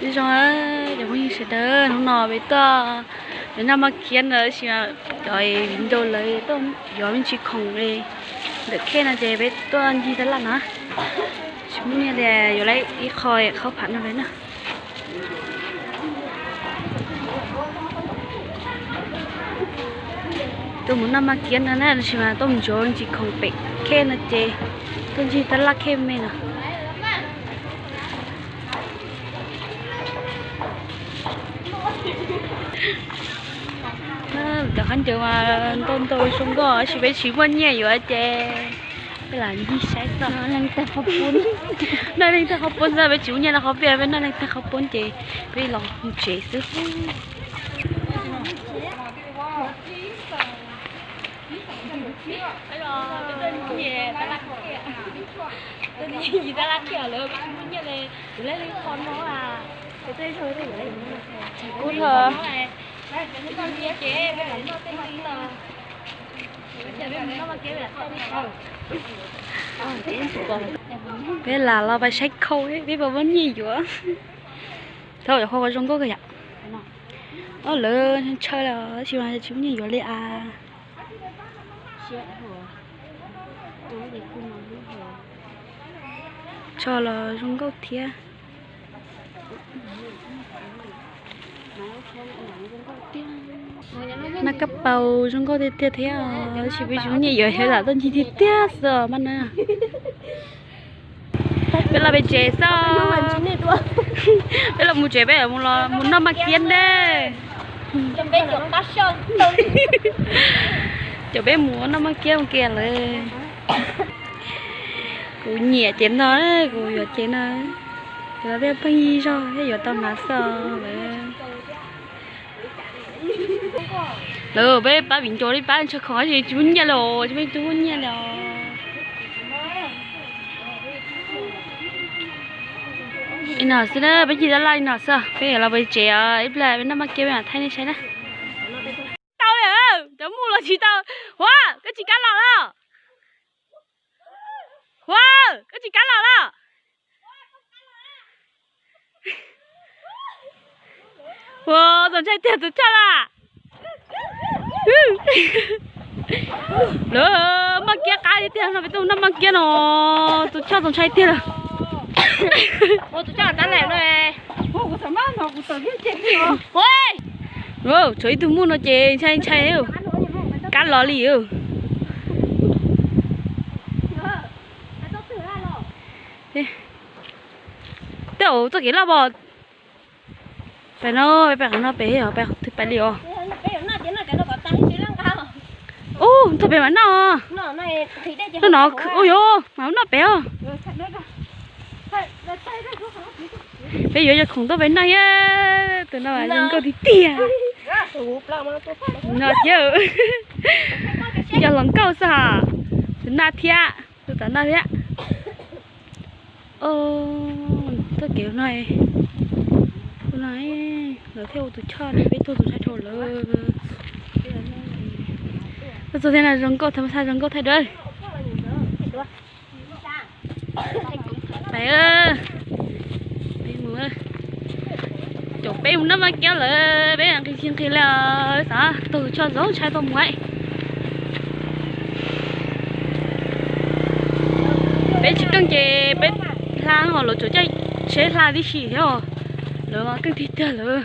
Nyob zoo cov phooj ywg sawv daws, hnub no peb tuaj yuav noj maj kiab no tab sis cov viv ncaus lawv tuaj yuav me ntsis khoom li ntawm khej no ces peb tuaj ncig taj laj no. Tsis muaj nyiaj li, yuav lawm ib qho khaub pham no lawm na. Tuaj mus noj maj kiab no na, tab sis mas tuaj mus yuav me ntsis khoom pem khej no ces tuaj ncig taj laj khej me no. Cov khaub ncaws mas ntau ntau zoo nkauj tab sis peb tsis muaj nyiaj yuav ces peb lam ncig saib tso. Noj leej twg qhov poob xwb, peb tsis muaj nyiaj noj qhov peb, peb noj leej twg qhov poob ces peb los mus tsev xwb. Ub, peb lam los pais saib khau peb puas muaj nyiaj yuav. Thaum cov khau zoo nkauj kawg yom. Ob lawv ntshaw lawm tab sis mas tsis muaj nyiaj yuav li as. Tsho los zoo nkauj thiab. Noj kab paus zoo nkauj tiag tiag thiab, tab sis peb tsis muaj nyiaj yuav, lam tuaj ncig tiag tiag xwb mas na. Peb los pem tsev xwb. Peb los mus tsev, peb mus noj maj kiab ntej. Cov peb mus noj maj kiab mus kiag lawm. Kuv nyiam ces no, kuv yuav ces no. Ces los peb pheej yig zog thiab yuav tau hnav xwb lawm. Lawv peb pab viv ncaus li pab ntshaw khoom tab sis tsis muaj nyiaj li os, tsis muaj tus muaj nyiaj li os. Li no xwb na, peb ncig taj laj li no xwb, peb yuav los pem tsev os, ib pliag peb noj maj kiab peb mam thaij nej saib na. Tau li, cov muj los tsis tau. Huav, koj tsis kam los los? Huav, koj tsis kam los los? Ua, txaus ntshai tiag tus choj na. Lawv maj kiab qab tiag tiag no, peb tuaj noj maj kiab no, tus choj txaus ntshai tiag. Tshuav ib tug muj no ces ntshai ntshai, kab los li. Tej zaum txoj kev loj pom. Pem no, pem qhov no pem, pem qhov twg pem li os. Ub, txog pem mas noj. Noj no, ub yuav mas noj pem os. Peb yuav cov khoom tuaj pem noj thiab, tus no zoo nkauj tiag tiag. No thiab, cov hluas nkauj xwb, tus no thiab, tus tom no thiab. Txoj kev no, no lawv thiaj ua tus choj, peb tuaj tus choj dhau lawm. Tuaj txog thiab no zoo nkauj, thaj ma xaj zoo nkauj thaij dawb. Peb, peb mus, caum peb mus noj maj kiab lawm, peb nqhis tsis nqhis li os, xav tuaj tus choj zoo ntshai tuaj mus. Peb tsis keej ces peb hla os, lawv tsuas caij tsheb hla tib si thiab os, lawv mas keej tiag tiag lawm.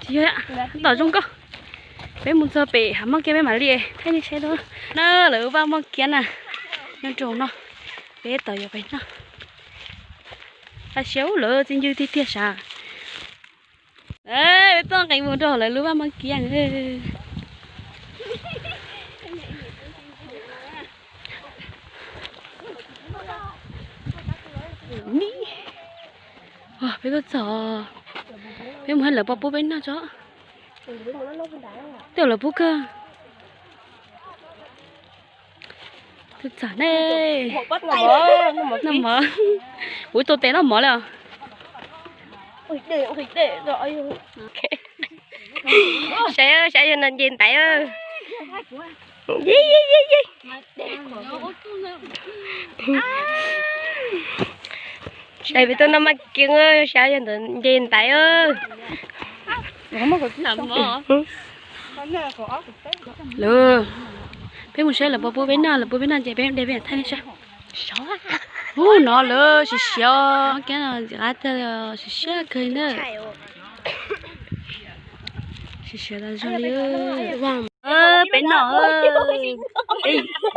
Tsis yog, tom zoo nkauj. Peb mus txog pem hav maj kiab peb mam li thaij nej saib dua na, lawv vaj maj kiab na, nyob rau no, peb tab tom yuav pem no. Txaus siab ub, lawv txi ncw tiag tiag sav. Peb tuaj nqis mus rau lawv lub vaj maj kiab. Peb tuaj txog, peb mus hais lawv puas pub peb noj tso. Tej zaum lawv pub kawg. Tuaj txog ne, noj mov. Kuv tau tes noj mov li os. Saib, saib yog no nce ntaiv. Saib peb tuaj noj maj kiab, saib yog ntawd nce ntaiv. Lawv, peb mus saib lawv puas pub peb noj, lawv pub peb noj ces peb de peb thaij nej saib. Ub, no lawv siav siav, qab tag siav siav kawg na. Siav siav tas zog li. Peb noj,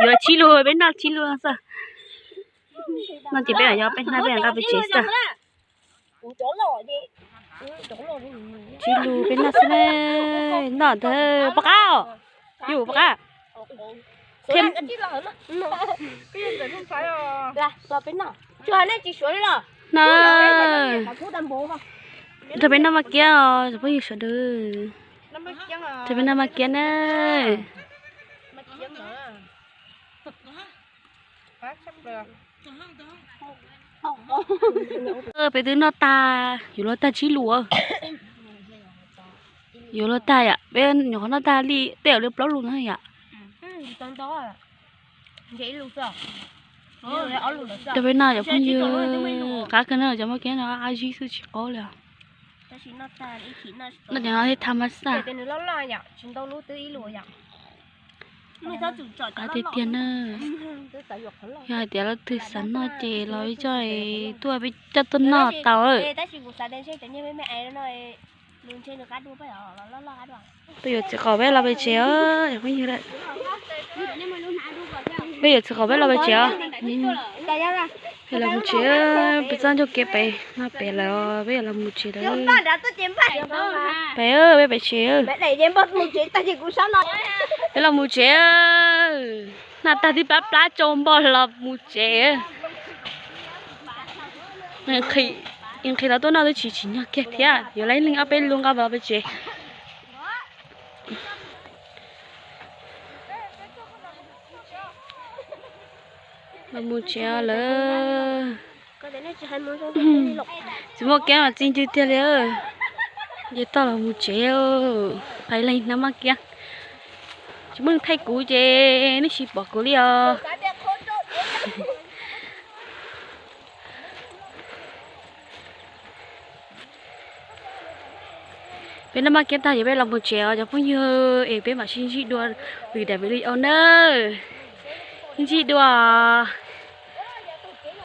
yuav tsib lus peb noj tsib lus xwb. No ces peb yog peb hnab peb nqa peb tsev xwb. Tsib lus peb noj xwb na. Noj ntawd pom qab os. Yus pom qab. No, nrog peb noj maj kiab os cov phooj ywg sawv daws. Nrog peb noj maj kiab na. Peb twb noj tag, yuav luag tag tsib lus. Yuav luag tag yom, peb nyuam qhuav noj tag li tej zaum li plaub lus na yom. Rau peb noj cov phooj ywg, qab kawg na, cov maj kiab no qab zib xwb tsis qaub li os. Noj cov no thiaj tha mas xaj. Qab tiag tiag na. Yog hais tias leej twg xav noj ces los ib co tuaj peb coj tuaj noj tau. Peb yuav txiv qaum peb los pem tsev os, peb yuav txiv qaum peb los pem tsev os. Peb los mus tsev, peb txoj ncauj kev pem no pem lawm, peb yuav los mus tsev lawm. Pem, peb pem tsev. Peb los mus tsev. Noj tag twb plab plab tsau npog los mus tsev. Nqhis los tuaj noj twb tsis tsim nyog kiag thiab, yuav lab leeg ob peb lus nqa los pem tsev. Los mus tsev lawm. Tsis muaj kiab mas txi ncw tiag li. Nce toj los mus tsev, pais leej hnab maj kiab. Tsis muaj neeg thaij kuv ces nej tsis pom kuv li os. Peb noj maj kiab tag ces peb los mus tsev os cov phooj ywg, es peb mam sib ntsib dua lwm daim video nawb. Sib ntsib dua.